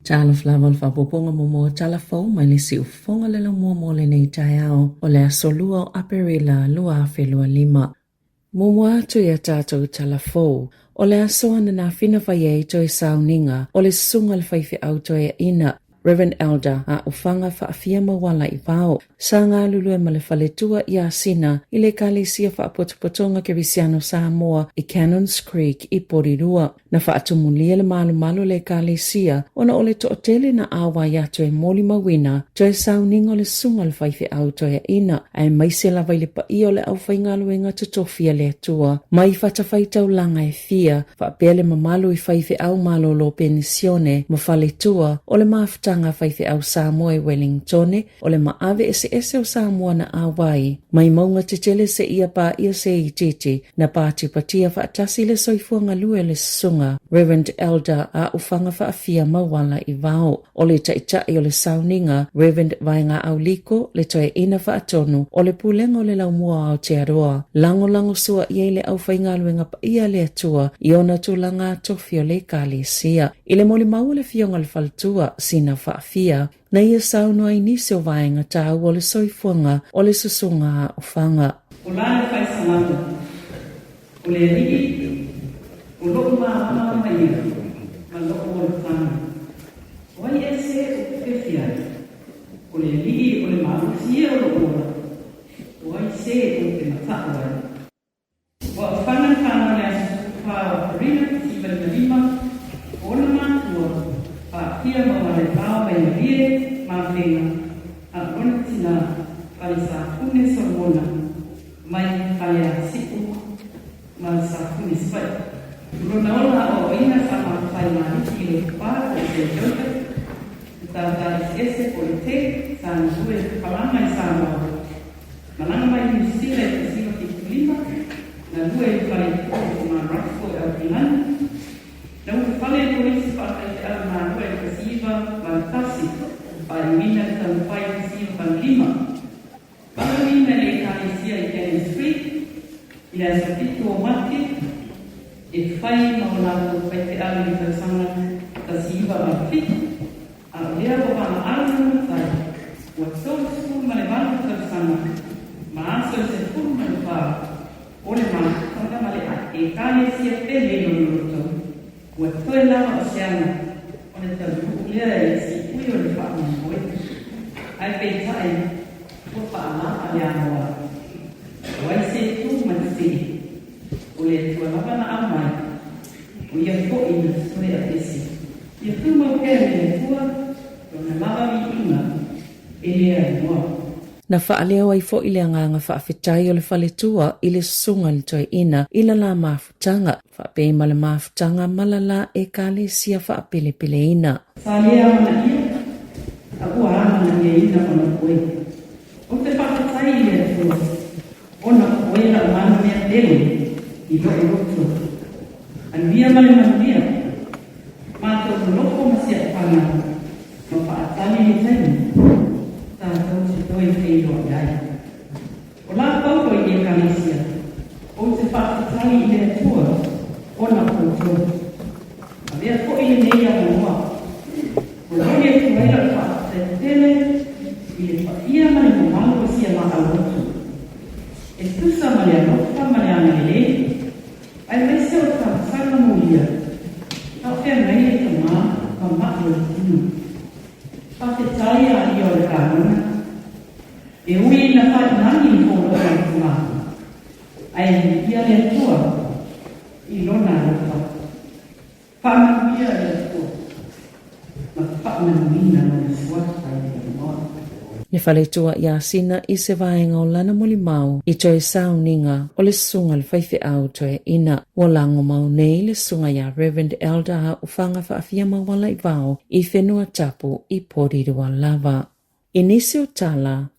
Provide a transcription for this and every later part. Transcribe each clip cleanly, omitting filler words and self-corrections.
Talofa lava o le faaopoopoga muamua o tala fou mai le siufofoga le laumua mo lenei taeao o le aso 2 o Aperila 2025. Muamua atu i a tatou tala fou, o le aso ananafi na fai ai toe sauniga o le susuga i le faifeau toeaina Reverend Elder Aofaga Faafia Maualaivao, sa galulue ma le faletua i Sina i le Ekalesia Faapotopotoga Kerisiano Samoa i Cannons Creek i Porirua. Na faatumulia le malumalu o le Ekalesia ona o le toatele na auai atu e molimauina toe sauniga o le susuga i le faifeau toeaina, aemaise lava i le paia o le aufaigaluega totofi a le Atua mai fatafaitaulaga e fia, faapea le mamalu i faifeau malolo penisione ma faletua o le mafutaga a faifeau Samoa i Wellingtone, o le maave eseese o Samoa na auai mai mauga tetele seia paia se itiiti na patipatia faatasi le soifua galue o le susuga Reverend Elder Aofaga Faafia Mauala i Vao. O le taitai o le sauniga, Rev. Vaegaau Liko, le toeaina faatonu o le Pulega o le Laumua o Aotearoa, lagolago sua i ai le aufaigaluega paia a le Atua i ona tulaga tofi o le Ekalesia. I le molimau a le Afioga i le Faletua, Sina Faafia, na ia saunoa i nisi o vaega taua o le soifuaga o le Susuga Aofaga. O la le fai Salamo, O le Alii, o loʻu mālamalama ia ma loʻu olataga. O ai ea se ou te fefe ai? O le Alii o le malosi ia o loʻu ola, o ai se ou te mataʻu ai? Ua aofaga le fanau i le aso 14 o Aperila 1955, o ona matua, Faafia Maualaivao Vaimalie Mafega, a o lona tina, Falesafune Solomona. Mai Faleasiu ma Safune Savaii. O lona ola aoaoina sa mafai Maliki i Lotopa po o Saint Joseph, Matata Eseese po o le Tech sa galue papalanga i Samoa. Malaga mai Niu Sila i 1975, galue i le fale po o Mount Rushmore i Aukilani. Na ulufale i Kolisi Faataiteau i Malua i 1981, faaiuina le taumafai i 1985. Valaauina e le Ekalesia i Cannon Street i le aso 7 o Mati e fai ma o latou faifeau i le tausaga 1987, a o lea ua valaau le matai ua 38 tausaga ma aso e 14 o le mafutaga ma le Ekalesia pele i lona loto, ua toe lava o se ana ona taunuu lea i le sipui o le faamoemoe. Ae peitai, ua faalapa le amoa. O ai se tu ma te tele? O le Atua lava na aumai, o ia foi na toe aveese. Ia tumau pea i le Atua lona lava viiga e le ainoa. Na faaleo ai foi le agaga faafetai o le faletua i le susuga i le toeaina i le la mafutaga, faapea ma le mafutaga ma la la Ekalesia faapelepeleina. Sa le amanaia, a ua amanaiaina ona o oe. Ou te faafetai i le Atua, ona o oe lau mana mea pele i loʻu loto. Anuia ma le manuia, matou nonofo ma siaʻufaga ma faatali le taimi tatou te toe feiloai ai. O la Paulo i Ekalesia, ou te faafetai i le Atua ona o outou. Avea foi lenei avanoa, momoli atu ai lau faafetai tele i le paia ma le mamalu o si a maʻau atu, e tusa ma le alofa ma le agalelei, aemaise o le talosaga molia a o feagai ai tama ma maʻi o le tino. Faafetai a ia o le kanona. E ui ina failagi i fologa i tama, ae viia le Atua i lona alofa. Faamanuia le Atua ma faamanuina lona suafa i le Amoa. Le faletua iā Sina i se vaega o lana molimau i toe sauniga o le susuga i le faifeau toeaina. Ua lago mau nei le susuga iā Rev. Elder Haufaga Faafia Maualaivao i whenua tapu i Porirua lava. I nisi o tala.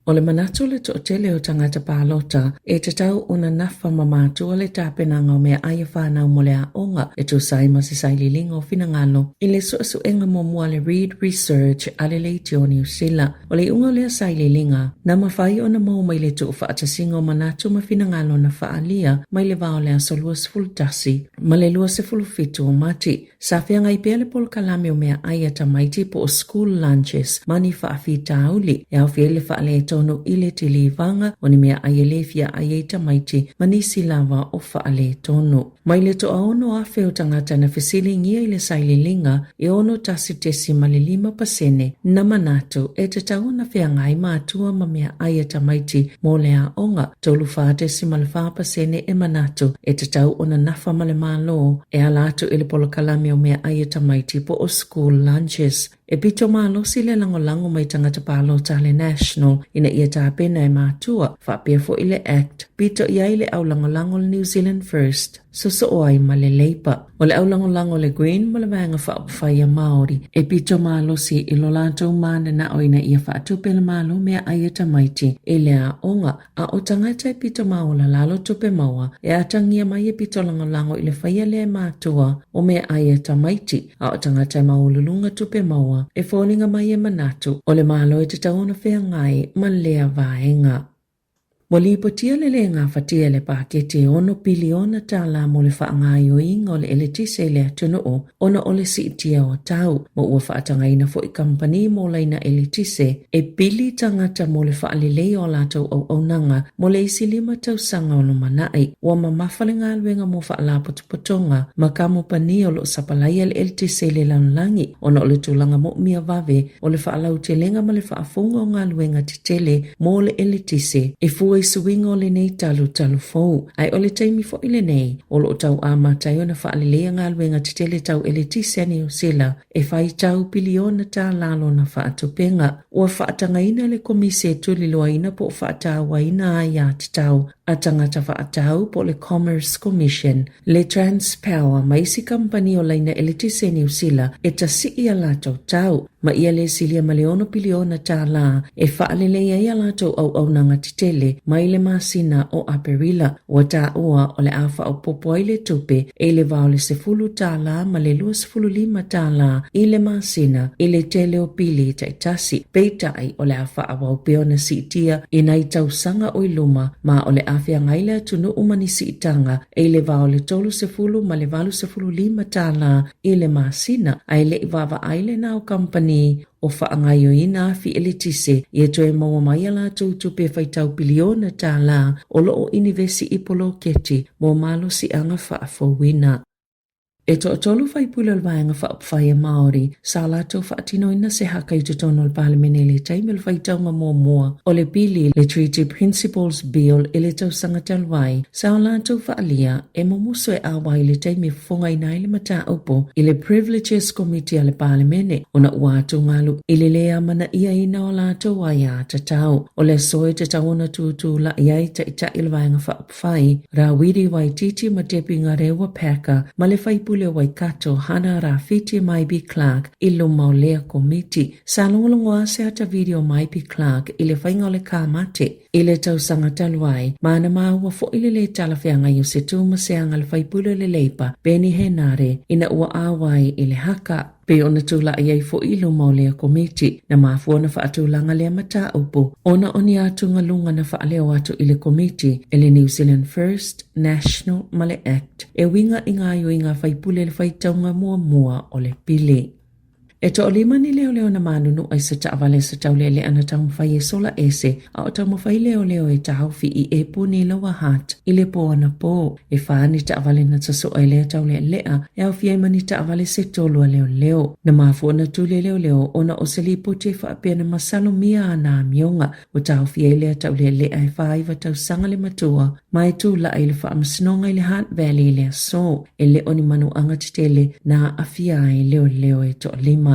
O le manatu o le toatele o tagata palota, e tatau ona nafa ma matua le tapenaga o meaai a fanau mo le aoga e tusa ai ma se sailiiliga o finagalo i le suesuega muamua a le Reid Research a le Leitio o Niu Sila. O le iuga o lea sailiiliga, na mafai ona maua mai le tuufaatasiga o manatu ma finagalo na faaalia mai le va o le aso 21 ma le 27 o Mati. Sa feagai pea le polokalame o meaai a tamaiti po o school lunches ma ni faafitauli e aofia ai le faaletonu i le tilivaga o ni meaai e le fia ai ai tamaiti ma nisi lava o faaletonu. Mai le toaono afe o tagata na fesiligia i le sailiiliga e 61.5 pasene na manatu e tatau ona feagai matua ma meaai a tamaiti mo le aoga, 34.4 pasene e manatu e tatau ona nafa ma le Malo e ala atu i le polokalame o meaai a tamaiti po o school lunches. E pito malosi le lagolago mai tagata palota a le National ina ia tapena e matua, faapea foi le Act, pito i ai le aulagolago le New Zealand First, sosoo ai ma le Labour. O le aulagolago le Green ma le Vaega Faaupufai a Māori e pito malosi i lo latou mananao ina ia faatupe le Malo meaai a tamaiti i le aoga, A o tagata e pito māola lalo tupe maua, e atagia mai e pito lagolago i le faia lea e matua o meaai a tamaiti, a o tagata e maualuluga tupe maua, e foliga mai e manatu o le Malo e tatau ona feagai ma lea vaega. Ua lipotia le le gafatia e le paketi e ono piliona tālā mo le faagaoioiga o le eletise i le atunuu ona o le siitia o tau, ma ua faatagaina foi kamupani mo laina eletise e pili tagata mo le faaleleia o latou auaunaga mo le isi lima tausaga o lumanai. Ua mamafa le galuega mo faalapotopotoga ma kamupani o lo o sapalaia le eletise i le lalolagi ona o le tulaga moomia vave o le faalautelega ma le faafouga o galuega tetele mo le eletise e fua i suiga o lenei talutalu fou. Ae o le taimi foi lenei o lo o tau amata ai ona faaleleia galuega tetele tau eletise a Niu Sila e faitau piliona tālā lona faatupega. Ua faatagaina le Komisi e tuliloaina po o faatauaina aiatatau a tagata faatau po o le Commerce Commission, le Transpower ma isi kamupani o laina eletise i Niu Sila e tasii a latou tau ma ia le silia ma le ono piliona tālā e faalelei ai a latou auaunaga tetele mai le masina o Aperila. Ua taua o le a faaopoopo ai le tupe e i le va o le $10 tālā ma le $25 tālā i le masina i le tele o pili taitasi, peitai o le a faaauau pea ona siitia i nai tausaga o i luma ma o le a feagai le atunuu ma ni siitaga e i le va o le $30 ma le $85 tālā i le masina, ae le i vaavaai lena o kamupani o faagaoioiina afi eletise ia toe maua mai a latou tupe faitau piliona tālā o lo o inivesi i poloketi mo malosiaga faafouina. E toatolu faipule o le Vaega Faaupufai a Māori sa latou faatinoina se haka i totonu o le Palemene i le taimi o le faitauga muamua o le pili le Treaty Principles Bill i le tausaga talu ai, sa o latou faaalia e mumusu e ʻauā i le taimi e fofogaina ai le mataupu i le Privileges Committee a le Palemene ona ua atugalu i le lē amanaiaina o latou aiatatau. O le aso e tatau ona tutulaʻi ai Taitai o le Vaega Faaupufai, Rawiri Waititi ma Debbie Ngarewa Packer ma le faipule o Waikato, Hana Rawhiti Maibi-Clarke i luma o lea komiti. Sa logologoa se ata video Maibi-Clarke i le faiga o le kāmate I le tausaga talu ai, ma na māua foi le lē talafeagai o se tū ma se aga le faipule o le Leipa, Peeni Henare, ina ua ʻauai i le haka, pei ona tulaʻi ai foi i luma o lea komiti, na mafua ona faatulaga lea mataupu ona o ni atugaluga na faaleo atu i le komiti e le New Zealand First, National ma le Act e uiga i gaoioiga a faipule le faitauga muamua o le pili. E toalima ni leoleo na manunu ai se taavale se taulealea na taumafai e sola ese, a o taumafai leoleo e taofi i Epuni Lower Hutt i le pō anapō. E whā ni taavale na tasoa i lea taulealea e aofia ai ma ni taavale se tolu a leoleo. Na mafua ona tuli e leoleo ona o se lipoti e faapea na masalomia ana amioga. Ua taofi ai lea taulealea e 49 tausaga le matua ma e tulaʻi i le faamasinoga i le Hutt Valley i le aso. E le o ni manuaga tetele na aafia ai leoleo e toalima.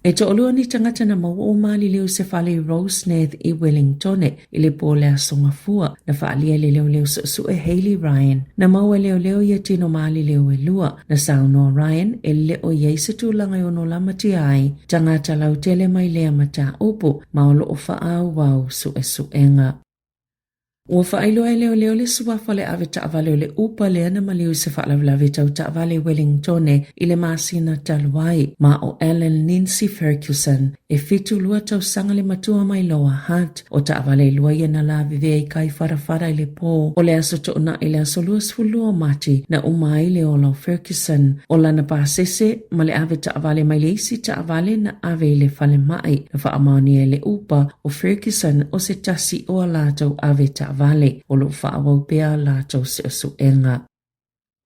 E toʻalua ni tagata na maua ua maliliu i se fale i Roseneath i Wellingtone i le po o le Aso Gafua, na faaalia e le leoleo suʻesuʻe Hayley Ryan. Na maua e leoleo ia tino maliliu e lua. Na saunoa Ryan e le o i ai se tulaga e ono lamatia ai tagata lautele mai lea mataupu ma o lo o faaauau suʻesuʻega. Ua faailoa e leoleo le suafa o le ave taavale o le Uber lea na maliu i se faalavelave tau taavale i Wellingtone i le masina talu ai, ma ʻo Alan Lindsay Ferguson, e 72 tausaga le matua mai Lower Hutt. O taavale e lua ia na lavevea i kai wharawhara i le pō o le aso Toonai i le aso 22 o Mati na uma ai le ola o Ferguson. ʻO lana pasese ma le ave taavale mai le isi taavale na ave i le falemai na faamaonia e le Uber ʻo Ferguson o se tasi o a latou ave taavale o lo o faaauau pea a latou suesuega.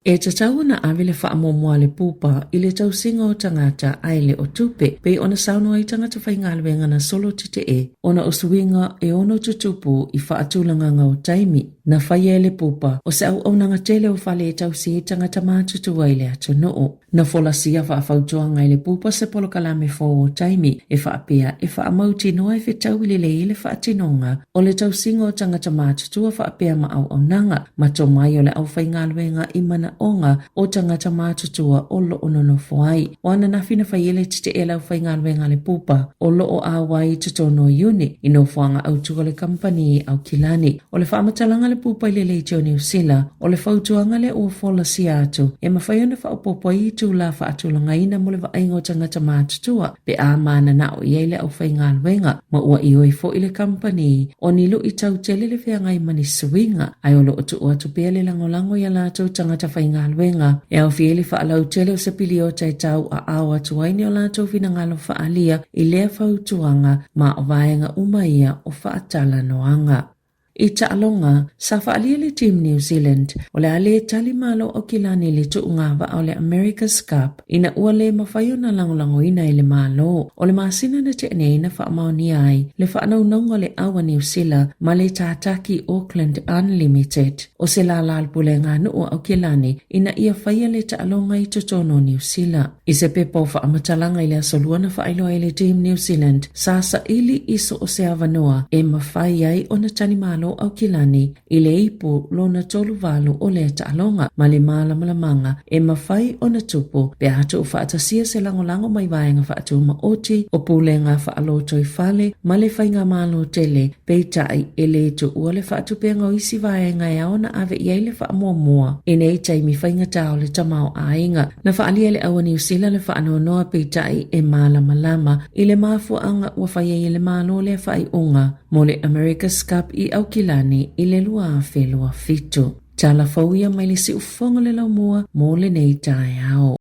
E tatau ona ave le faamuamua a le pupa i le tausiga o tagata ae le o tupe, pei ona saunoa ai tagata faigaluega na solo tetee ona o suiga e ono tutupu i faatulagaga o taimi na faia e le pupa o se auaunaga tele o fale e tausi ai tagata matutua i le atunuu. Na folasia faafautuaga e le pupa se polokalame fou o taimi e faapea e faamautinoa e fetaui lelei ai le faatinoga o le tausiga o tagata matutua faapea ma auaunaga ma tomai o le aufaigaluega i manaoga o tagata matutua o lo o nonofo ai. O ananafi na fai ai le tetee a le aufaigaluega a le pupa o lo o auai i totonu o Iuni i nofoaga autu a le kamupani i Aukilani. O le faamatalaga a le pupa i le Leitio Niu Sila, o le fautuaga lea ua folasia atu, e mafai ona faaopoopo ai itulā faatulagaina mo le vaaiga o tagata matutua pe a mananao i ai le aufaigaluega, ma ua ioe foi le kamupani o ni luitau tele le feagai ma ni suiga, ae o lo o tuu atu pea le lagolago i a latou tagata faigaluega e aofia ai le faalautele o se piliota e tau aao atu ai ni o latou finagalo faaalia i lea fautuaga ma o vaega uma ia o faatalanoaga. I taaloga, sa faaalia le Team New Zealand o le a le tali malo Aukilani i le tuuga vaa o le America's Cup ina ua le mafai ona lagolagoina e le Malo. O le masina na tea nei na faamaonia ai le faanaunauga o le au a Niu Sila ma le tātaki Auckland Unlimited o se lālā o le puleaganuu a Aukilani ina ia faia le taaloga i totonu o Niu Sila. I se pepa o faamatalaga i le Aso Lua na faailoa ai le Team New Zealand, sa saili i so o se avanoa e mafai ai ona tali malo Aukilani i le ipu lona 38 o lea taaloga ma le mālamalamaga e mafai ona tupu pe a tuufaatasia se lagolago mai vaega faatumaoti o pulega faalotoifale ma le faigamalo tele. Peitai, e lē tuua le faatupega o isi vaega e ao ona ave i ai le faamuamua i nei taimi faigata o le tamaoaiga. Na faaalia e le au a Niu Sila le faanoanoa peitai e malamalama i le mafuaaga ua fai ai e le Malo lea faaiuga mo le America's Cup i Aukilani i le 2027. Tala fou ia mai le siufofoga o le laumua mo lenei taeao.